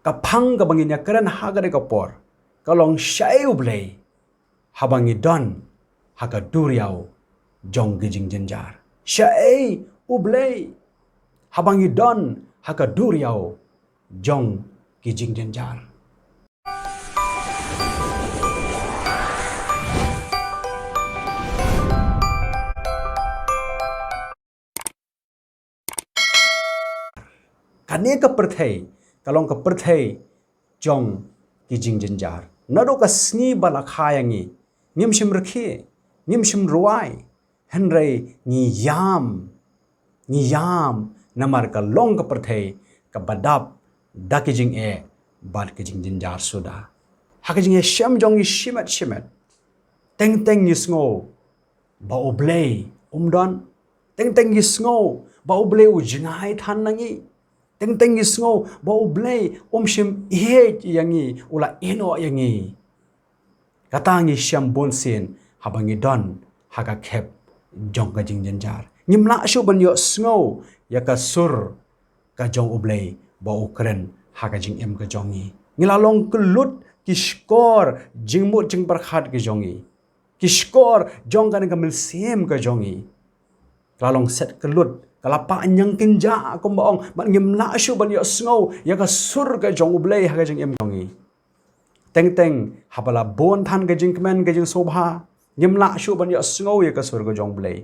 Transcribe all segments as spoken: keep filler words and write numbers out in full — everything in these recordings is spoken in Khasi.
Ka phang kaba ngin ïa kren ha kane ka por ka long shaei U Blei haba ngi don ha ka duriaw jong ki jingjynjar. Shaei U Blei haba ngi don ha ka duriaw jong ki jingjynjar. Kane ka pyrthei ka long ka pyrthei jong ki jingjynjar. Naduh ka sngi ba la kha ïa ngi, ngim shym rkhie, ngim shym rwai, hynrei ngi ïam, ngi ïam namar ka long ka pyrthei kaba dap da ki jingeh bad ki jingjynjar suda. Ha ka jingïashem jong ngi shimet shimet, teng teng ngi sngew ba U Blei um don. Teng teng ngi sngew ba U Blei u jngai than na ngi. Teng teng ngi sngew ba U Blei um shym ïeit ïa ngi, u la ïehnoh ïa ngi. Kata ngi shem bun sien haba ngi don ha ka khep jong ka jingjynjar. Ngim lah shuh ban ïohsngew ïa ka sur ka jong U Blei ba u kren ha ka jingim ka jong ngi. Ngi la long kyllut ki shkor jingmut jingpyrkhat ki jong ngi, ki shkor jong kane ka mynsiem ka jong ngi. Ka la long set kyllut, ka la pah ñiangkynjah kumba ong, bad ngim lah shuh ban ïohsngew ïa ka sur ka jong U Blei ha ka jingim jong ngi. Teng teng haba la bun than ka jingkmen ka jingsngewbha, ngim lah shuh ban ïohsngew ïa ka sur ka jong U Blei.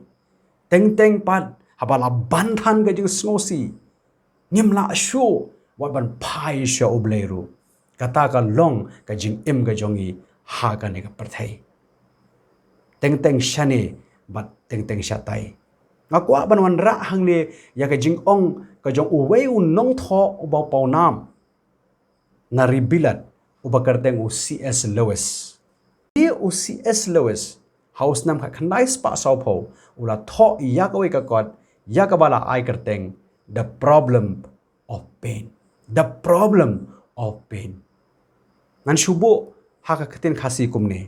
Teng teng pat haba la ban than ka jingsngewsih, ngim lah shuh wat ban phai sha U Blei ruh. Kata ka long ka jingim ka jong ngi ha kane ka pyrthei. Teng teng shane bad teng teng shatai. Nga kwah ban wanrah hangne ïa ka jingong ka jong uwei u nongthoh uba pawnam na ri Bilat uba kyrteng u C S Lewis. Ïa u C S Lewis ha u snem khatkhyndai spah sawphew u la thoh ïa kawei ka kot ïa kaba la ai kyrteng The Problem of Pain. The Problem of Pain. Ngan shu buh ha ka ktien Khasi kumne: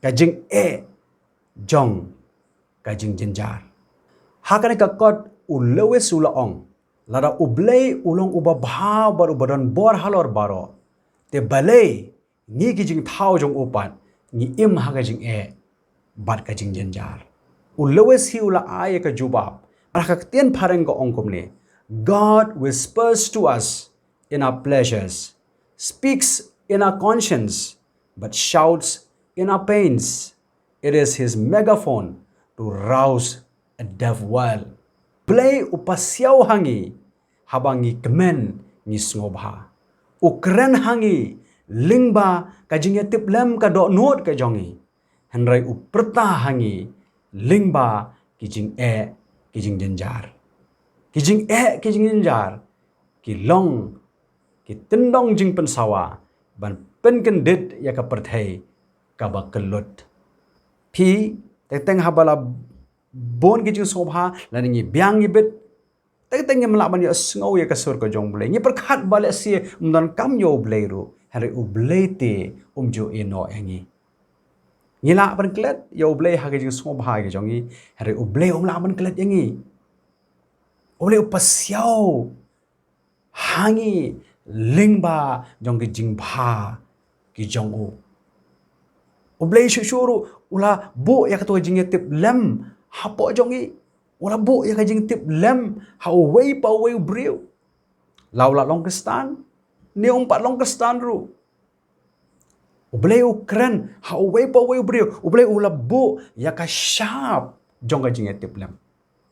ka jingeh jong ka jingjynjar. Ha kane ka kot u Lewis u la ong, lada U Blei u long uba bha bad uba don bor halor baroh, te balei ngi ki jingthaw jong u pat ngi im ha ka jingeh bad ka jingjynjar? U Lewis hi u la ai ïa ka jubab ha ka ktien phareng, ka ong kumne: God whispers to us in our pleasures, speaks in our conscience, but shouts in our pains. It is his megaphone to rouse a deaf world. Blei u pasiaw ha ngi haba ngi kmen, ngi sngewbha. U kren ha ngi lyngba ka jingïatiplem ka dohnud ka jong ngi. Hynrei u pyrta ha ngi lyngba ki jingeh ki jingjynjar. Ki jingeh ki jingjynjar ki long ki tyndong jingpynsawa ban pynkyndit ïa ka pyrthei kaba kyllut. Phi, teng teng haba la bun ki jingsngewbha lane ngi biang ngi bit, teng teng ngim lah ban ïohsngew ïa ka sur ka jong U Blei. Ngi pyrkhat ba lehse ym donkam ïa U Blei ruh, hynrei U Blei te um ju ïehnoh ïa ngi. Ngi lah ban klet ïa U Blei ha ka jingsngewbha ka jong ngi, hynrei U Blei um lah ban klet ïa ngi. U Blei u pasiaw ha ngi lyngba jong ki jingbha ki jong u. U Blei shuh shuh ruh u la buh ïa kato ka jingïatiplem hapoh jong ngi. U la buh ïa ka jingtiplem ha uwei pa uwei u briew, la u la long Khristan ne um pat long Khristan ruh. U Blei u kren ha uwei pa uwei u briew. U Blei u la buh ïa ka shap jong ka jingïatiplem.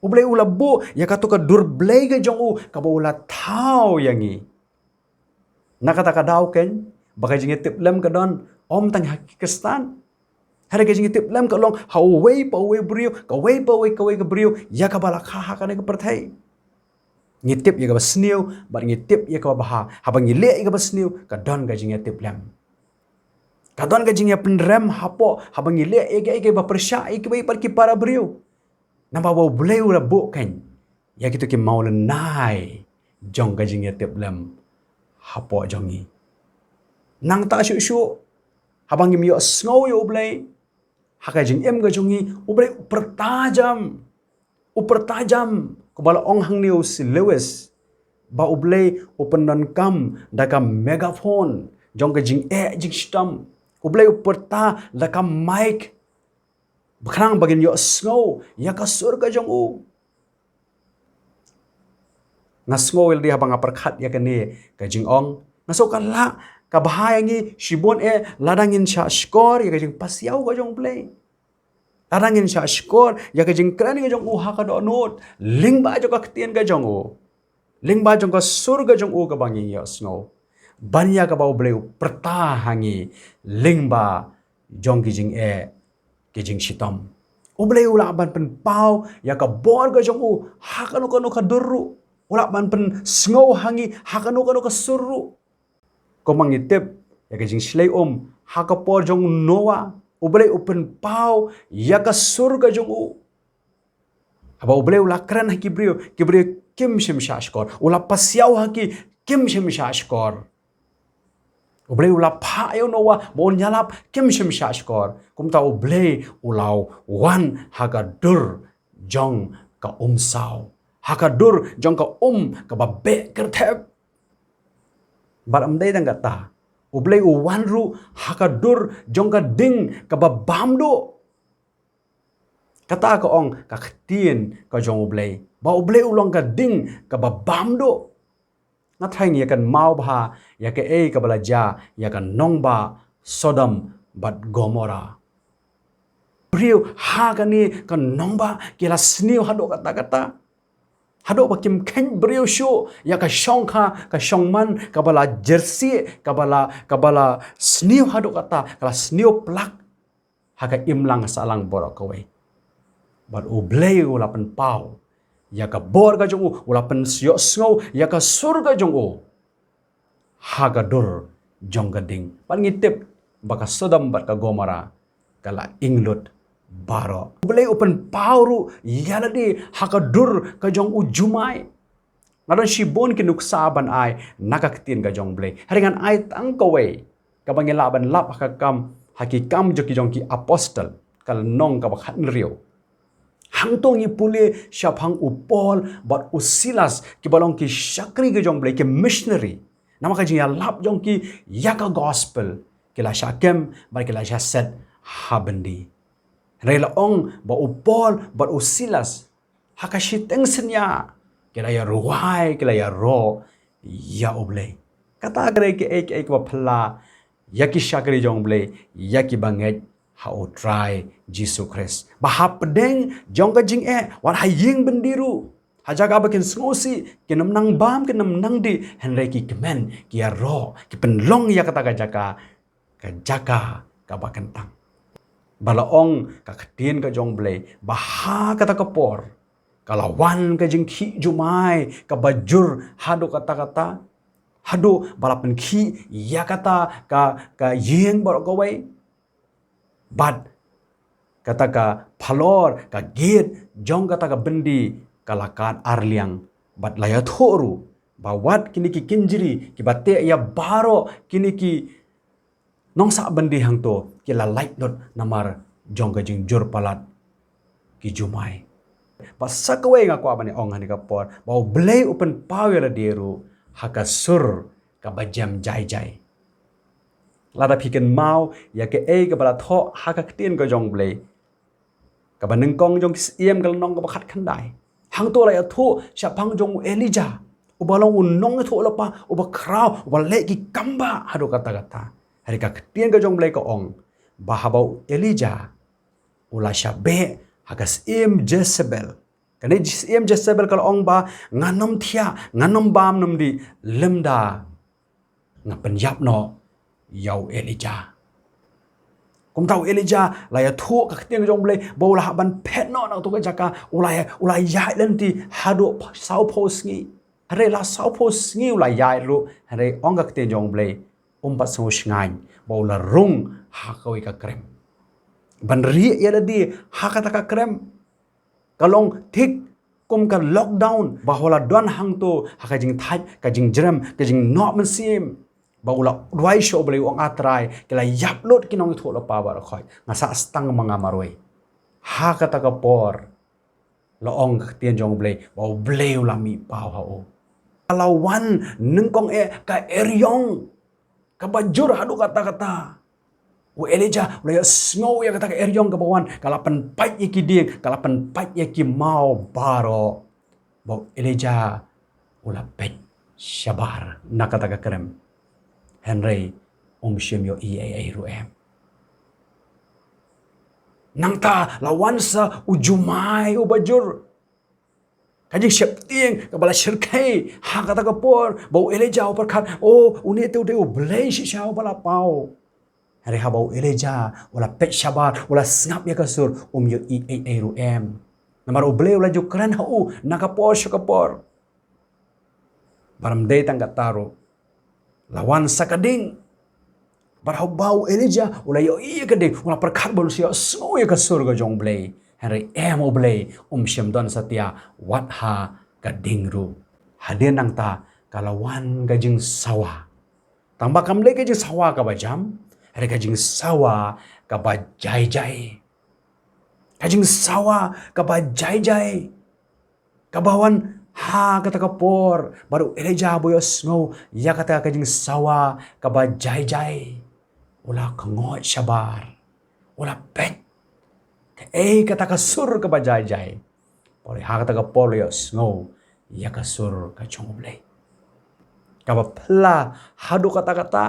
U Blei u la buh ïa kato ka dur Blei ka jong u kaba u la thaw ïa ngi. Na kata ka daw keiñ ba ka jingïatiplem ka don ym tang ha ki Khristan, hynrei ka jingïatiplem ka long ha uwei pa uwei u briew, kawei pa uwei kawei ka briew ïa kaba la kha ha kane ka pyrthei. Ngi tip ïa kaba sniew bad ngi tip ïa kaba bha. Haba ngi leh ïa kaba sniew ka don ka jingïatiplem, ka don ka jingïapynrem hapoh. Haba ngi leh ïa kaei kaei ba pyrshah ïa kiwei pat ki para briew, namar ba U Blei u la buh keiñ ïa kito ki mawlynnai jong ka jingïatiplem hapoh jong ngi. Nangta shuh shuh haba ngim ïohsngew ïa U Blei ha ka jingim ka jong ngi, U Blei u pyrta jam. U pyrta jam, kumba la ong hangne u C S Lewis. Ba U Blei u pyndonkam da ka megaphone jong ka jingeh jingshitom. U Blei u pyrta da ka mic, ba khnang ba ngin ïohsngew ïa ka sur ka jong u. Nga sngew ïa lade haba nga pyrkhat ïa kane ka jingong. Nga sngew ka lah ka bha ïa ngi shibun eh lada ngin shah shkor ïa ka jingpasiaw ka jong U Blei. Lada ngin shah shkor ïa ka jingkren ka jong u ha ka dohnud lyngba jong ka ktien ka jong u, lyngba jong ka sur ka jong u kaba ngi ïohsngew. Ban ïa kaba U Blei u pyrta ha ngi lyngba jong ki jingeh, ki jingshitom. U Blei u lah ban pynpaw ïa ka bor ka jong u ha kano kano ka dur ruh. U lah ban pynsngew ha ngi ha kano kano ka sur ruh. Kumba ngi tip ïa ka jingshlei um ha ka por jong Noah, U Blei u pynpaw ïa ka sur ka jong u. Haba U Blei u la kren ha ki briew, ki briew kim shym shah shkor. U la pasiaw ha ki, kim shym shah shkor. U Blei u la phah ïa u Noah ba un ïalap, kim shym shah shkor. Kumta U Blei u la wan ha ka dur jong ka um saw, ha ka dur jong ka um kaba beh kyrthep. Bad ym dei tang kata, U Blei u wan ruh ha ka dur jong ka ding kaba bam duh. Kata ka ong ka ktien ka jong U Blei, ba U Blei u long ka ding kaba bam duh. Nga tharai ngi ïa kynmaw bha ïa kaei kaba la jia ïa ka nongbah Sodom bad Gomorrah. Briew ha kane ka nongbah ki la sniew haduh katta katta. Haduh ba kim kheiñ briew shuh ïa ka shongkha, ka shongman kaba la jyrsieh, kaba la, kaba la sniew haduh katta, ka la sniew plak ha ka imlang sahlang baroh kawei. Bad U Blei u la pynpaw ïa ka bor ka jong u, u la pynïohsngew ïa ka sur ka jong u ha ka dur jong ka ding. Bad ngi tip ba ka Sodom bad ka Gomorrah ka la ing lut baroh. U Blei u pynpaw ruh ïa lade ha ka dur ka jong u jumai. Nga don shibun ki nuksa ban ai na ka ktien ka jong U Blei, hynrei ngan ai tang kawei kaba ngi lah ban lap ha ka kam, ha Ki Kam jong ki, jong ki Apostol, ka lynnong kaba khathynriew. Hangto ngi pule shaphang u Paul bad u Silas, kiba long ki shakri ka jong U Blei, ki missionary. Namar ka jingïalap jong ki ïa ka gospel, ki la shah kem bad ki la shah set ha byndi. Hynrei la ong ba u Paul bad u Silas, ha ka shiteng synñia, ki la ïa rwai, ki la ïaroh ïa U Blei. Kata ka dei kaei kaei kaba phylla ïa ki shakri jong U Blei, ïa kiba ngeit ha U Trai Jisu Khrist, ba hapdeng jong ka jingeh, wat ha ïing byndi ruh, ha jaka ba kin sngewsih, kin ym nang bam, kin ym nang dih, hynrei ki kmen, ki ïaroh, ki pynlong ïa kata ka jaka ka jaka kaba kyntang. Ba la ong ka ktien ka jong U Blei ba ha kata ka por ka la wan ka jingkhih jumai kaba jur haduh katta katta, haduh ba la pynkhih ïa kata ka, ka ïing baroh kawei. Bad kata ka phalor, ka gate jong kata ka byndi ka la kad arliang. Bad la ïathuh ruh ba wat kine ki kynjri kiba teh ïa baroh kine ki nongsah byndi hangto ki la lait lut namar jong ka jingjur palat ki jumai. Bad sa kawei nga kwah ban ong ha kane ka por, ba U Blei u pynpaw ïa lade ruh ha ka sur kaba jem jai jai. Lada phi kynmaw ïa kaei kaba la thoh ha ka ktien ka jong U Blei, kaba nyngkong jong Ki Syiem ka lynnong kaba khatkhyndai, hangto la ïathuh shaphang jong u Elijah, uba long u nongïathuhlypa uba khraw, uba leh ki kam ba haduh katta katta. Hynrei ka ktien ka jong U Blei ka ong ba haba u Elijah u la shah beh ha ka Syiem Jezebel, kane Syiem Jezebel ka la ong ba ngan ym thiah, ngan ym bam, ym dih lymda nga pynïap noh ïa u Elijah. Kumta u Elijah la ïathuh ka ktien jong U Blei ba u la hap ban phet noh na kato ka jaka, u la, u la ïaid lynti haduh sawphew sngi. Hynrei la sawphew sngi u la ïaid ruh, hynrei ong ka ktien jong U Blei, um pat sngew shngaiñ ba u la rung ha kawei ka krem. Ban rieh ïa lade ha kata ka krem, ka long thik kum ka lockdown ba u la don hangto ha ka jingthait, ka jingjrem, ka jingnoh mynsiem. Ba u la duwai sha U Blei, u ong, A Trai, ki la ïap lut ki nongïathuhlypa baroh khoit, nga sah tang ma nga marwei. Ha kata ka por la ong ka ktien jong U Blei ba U Blei u la mih paw ha u. Ka la wan nyngkong eh ka eriong kaba jur haduh katta katta. U Elijah u la ïohsngew ïa kata ka eriong kaba wan, ka la pynpait ïa ki dieng, ka la pynpait ïa ki maw baroh. Ba u Elijah u la peit shabar na kata ka krem. Hynrei um shym ïohi ei ei ruh em. Nangta la wan sa u jumai uba jur. Ka jingsheptieng kaba la shyrkhei ha kata ka por, ba u Elijah u pyrkhat, "Oh, une te u dei U Blei shisha uba la paw." Hynrei haba u Elijah u la peit shabar, u la sngap ïa ka sur, um ïohi ei ei ruh em. Namar U Blei u la ju kren ha u na ka por sha ka por. Bad ym dei tang katta ruh, la wan sa ka ding. Bad haba u Elijah u la ïohi ïa ka ding, u la pyrkhat ba un sa ïohsngew ïa ka sur ka jong U Blei. Hynrei em, U Blei um shym don satia wat ha ka ding ruh. Hadien nangta ka la wan ka jingsawa. Tangba kam dei ka jingsawa kaba jam, hynrei ka jingsawa kaba jai jai. Ka jingsawa kaba jai jai. Kaba wan ha kata ka por, bad u Elijah ba u ïohsngew ïa kata ka jingsawa kaba jai jai, u la kyngoh shabar, u la peit kaei kata ka sur kaba jai jai. Bad ha kata ka por u la ïohsngew ïa ka sur ka jong U Blei. Kaba phylla haduh katta katta,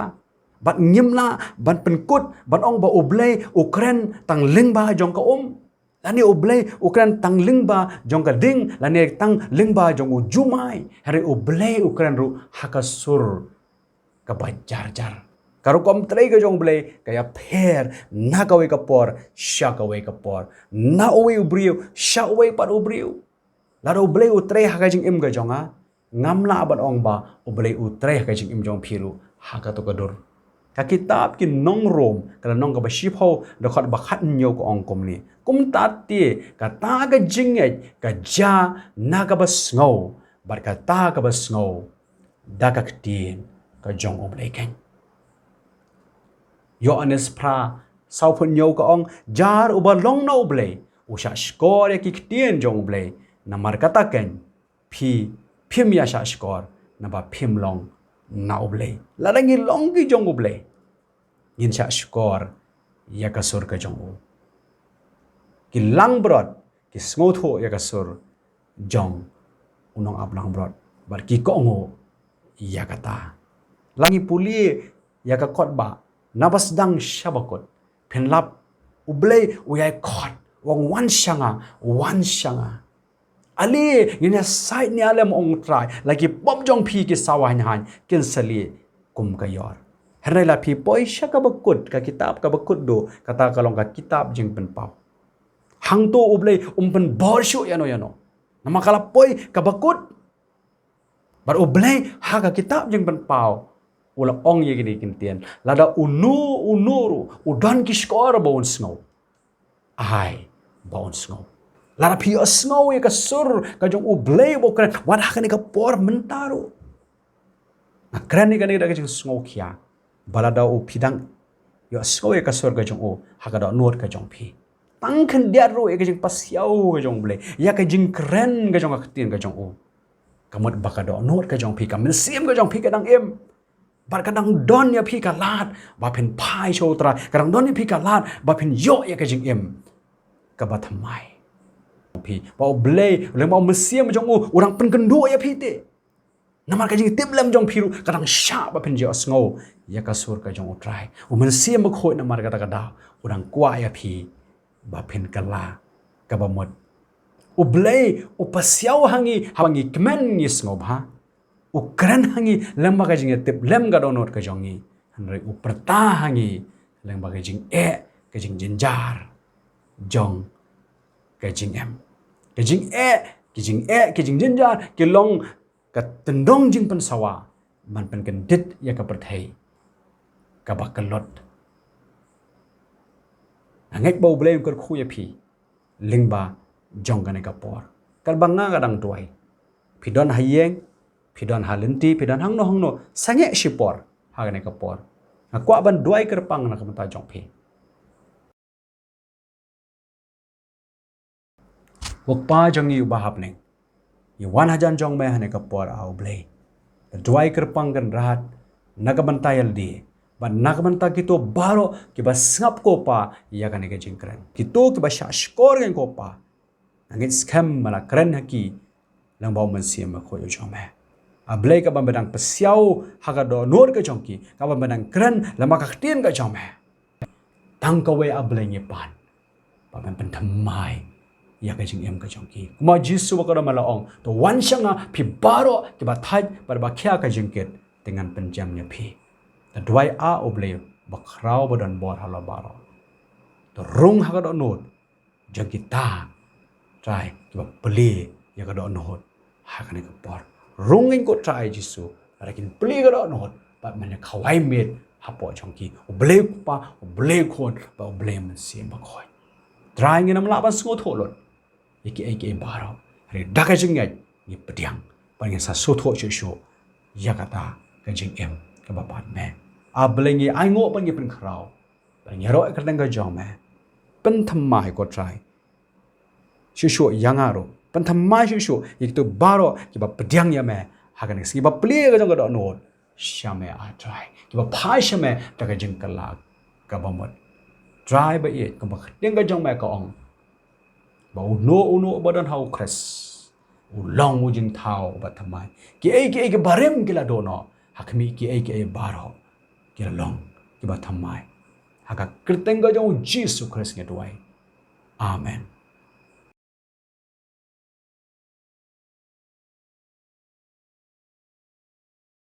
bad ngim lah ban pynkut ban ong ba U Blei u kren tang lyngba jong ka um. Lane U Blei u kren tang lyngba jong ka ding, lane tang lyngba jong u jumai. Hynrei U Blei u kren ruh ha ka sur kaba jar jar. Ka rukom trei ka jong U Blei ka ïapher na kawei ka por sha kawei ka por, na uwei u briew sha uwei pat u briew. Lada U Blei u trei ha ka jingim ka jong nga, ngam lah ban ong ba U Blei u trei ha ka jingim jong phi ruh ha kato ka dur. Ka kitab Ki Nong Rom, ka lynnong kaba shiphew, dkhot ba khathynñiew ka ong kumne: Kumta te kata ka jingngeit ka jia na kaba sngew, bad kata kaba sngew da ka ktien ka jong U Blei keiñ. Ïoannis phra, sawphew hynñiew ka ong: Jar uba long na U Blei u shahshkor ïa ki ktien jong U Blei. Namar kata keiñ phi phim ïa shahshkor, naba phim long na U Blei. Lada ngi long ki jong U Blei, ngin shahshkor ïa ka sur ka jong u. Ki langbrot ki sngewthuh ïa ka sur jong u nongaplangbrot, bad ki kohnguh ïa kata. La ngi pule ïa ka kot ba naba sdang sha ba kut, phin lap U Blei u ïai khot, u ong, "Wan sha nga, wan sha nga." Ale, ngin ïa sait ne alem, ong U Trai, la ki pop jong phi ki sawa hynhaiñ kin sa lieh kum ka ïor. Hynrei la phi poi sha kaba kut, ka kitab kaba kut duh, kata ka long ka kitab Jingpynpaw. Hangto U Blei um pynbor shuh ïano ïano, namar ka la poi kaba kut. Bad U Blei ha ka kitab Jingpynpaw u la ong ïa kine ki ktien, lada uno uno ruh u don ki shkor ba un sngew, ai ba un sngew. Lada phi ïohsngew ïa ka sur ka jong U Blei ba u kren wat ha kane ka por mynta ruh. Nga kren ïa kane da ka jingsngewkhia ba lada u phi dang ïohsngew ïa ka sur ka jong u ha ka dohnud ka jong phi, tang khyndiat ruh ïa ka jingpasiaw ka jong U Blei, ïa ka jingkren ka jong ka ktien ka jong u, ka mut ba ka dohnud ka jong phi, ka mynsiem ka jong phi ka dang im. Bad ka dang don ïa phi ka lad ba phin phai sha U Trai, ka dang don ïa phi ka lad ba phin ïoh ïa ka jingim kaba thymmai. Phi, ba U Blei, lem ba U Mynsiem jong u u dang pynkynduh ïa phi te. Namar ka jingtip lem jong phi ruh ka dang shah ba phin ïohsngew ïa ka sur ka jong U Trai. U Mynsiem Bakhuid namar kata ka daw u dang kwah ïa phi ba phin kylla kaba mut. U Blei u pasiaw ha ngi haba ngi kmen ngi sngewbha. U kren ha ngi lem bad ka jingïatip lem ka dohnud ka jong ngi. Hynrei u pyrta ha ngi lem bad ka jingeh, ka jingjynjar jong ka jingim. Ka jingeh, ka jingeh, ka jingjynjar ki long ka tyndong jingpynsawa ban pynkyndit ïa ka pyrthei kaba kyllut. Nga ngeit ba U Blei un kyrkhu ïa phi lyngba jong kane ka por. Katba nga ka dang duwai, phi don ha ïing, phi don ha lynti, phi don hangno hangno, sangeh shipor ha kane ka por. Nga kwah ban duwai kyrpang na ka bynta jong phi. Ko Kpa jong ngi uba ha bneng, ngi wan hajan jong me ha kane ka por, A U Blei. Te duwai kyrpang kynrad na ka bynta ïalade bad na ka bynta kito baroh kiba sngap ko Pa ïa kane ka jingkren, kito kiba shah shkor ïa ko Pa. Nga ngeit skhem ba la kren ha ki lyngba u Mynsiem Bakhuid u jong me. A Blei, kaban ba dang pynsiaw ha ka dohnud ka jong ki, kaban ba dang kren lyngba ka ktien ka jong me. Tang kawei, A Blei, ngi pan ba men pynthymmai ïa ka jingim ka jong ki. Kumba Jisu ba ka dang la ong, to wan sha nga phi baroh kiba thait bad ba khia ka jingkit, te ngan pynjem ïa phi. Te duwai, A Blei bakhraw ba don bor halor baroh, to rung ha ka dohnud jong kita, Trai, kiba plie ïa ka dohnud ha kane ka por. Rung ïa ko Trai Jisu, lada kin plie ka dohnud bad men ïa khawai miet hapoh jong ki. U Blei u Kpa, U Blei u Khun bad U Blei u Mynsiem Bakhuid. Trai, ngin ym lah ban sngewthuh lut ïa kiei kiei baroh, hynrei da ka jingngeit ngi pdiang bad ngin sa sngewthuh shuh shuh ïa kata ka jingim kaba bad me. A Blei, ngi ainguh bad ngi pynkhraw bad ngi ïaroh ïa ka kyrteng ka jong me. Pynthymmai ko Trai shuh shuh ïa nga ruh, pynthymmai shuh shuh ïa kito baroh kiba pdiang ïa me ha kane ka sngi, ba plie ka jong ka dohnud sha me, A Trai, kiba phai sha me da ka jingkylla kaba mut. Trai ba ïeit, kumba ka ktien ka jong me ka ong, ba uno uno uba don ha U Khrist u long u jingthaw uba thymmai. Kiei kiei kiba rim ki la duh noh, ha khmih, kiei kiei baroh ki la long kiba thymmai. Ha ka kyrteng ka jong U Jisu Khrist ngi duwai. Amen.